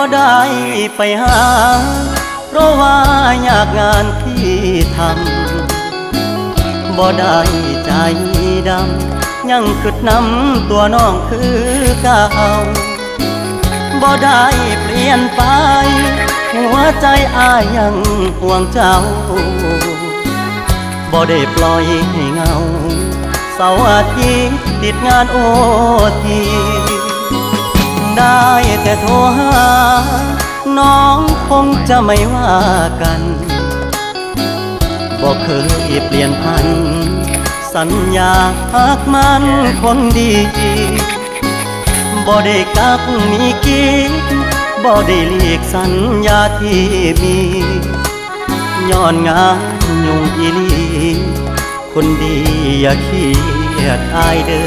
ບໍ່ໄດ້ໄປຫາ ເພາະວ່າຍາກງານທີ່ທຳ ບໍ່ໄດ້ໃຈດຳ ຍັງຄິດນຳຕົວນ້ອງຄືເກົ່າ ບໍ່ໄດ້ປ່ຽນໄປ ຫົວໃຈອ້າຍຍັງຫ່ວງເຈົ້າ ບໍ່ໄດ້ປ່ອຍໃຫ້ເຫງົາ ເສົາອາທິດຕິດງານໂອທີ ໄດ້ແຕ່ໂທຫາ ນ້ອງຄົງຈະໄມ່ວ່າກັນ ບໍ່ເຄີຍປ່ຽນຜັນ ສັນຍາຮັກໝັ້ນຄົນດີ ບໍ່ໄດ້ກັກມີກີດ ບໍ່ໄດ້ຫຼີກສັນຍາທີ່ມີ ຍ້ອນງານຫຍຸ້ງອີ່ຫຼີ ຄົນດີຢ່າຄຽດອ້າຍເດີ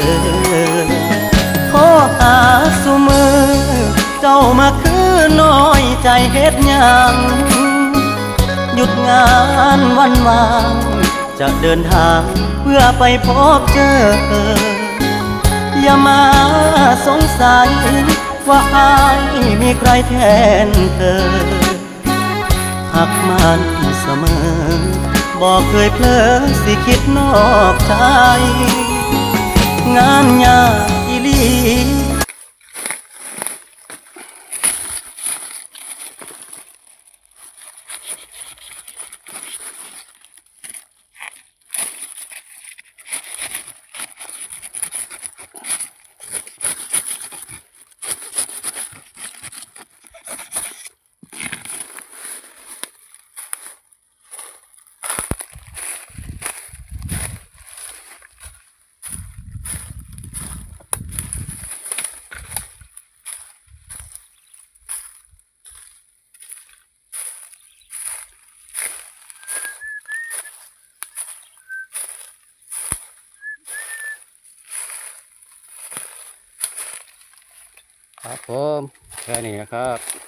ໂທຫາຊຸມື້ ເຈົ້າມາຄືນ້ອຍໃຈເຮັດຫຍັງ ຢຸດງານວັນວ່າງ ຈະເດີນທາງເພື່ອໄປພົບເຈີ ຢ່າມາສົງໄສວ່າອ້າຍມີໃຄແທນເທີ ຮັກໝັ້ນສະເໝີ ບໍ່ເຄີຍເຜີຊິຄິດນອກໃຈ ງານຍາກອີ່ຫຼີ. ครับผม แค่นี้นะครับ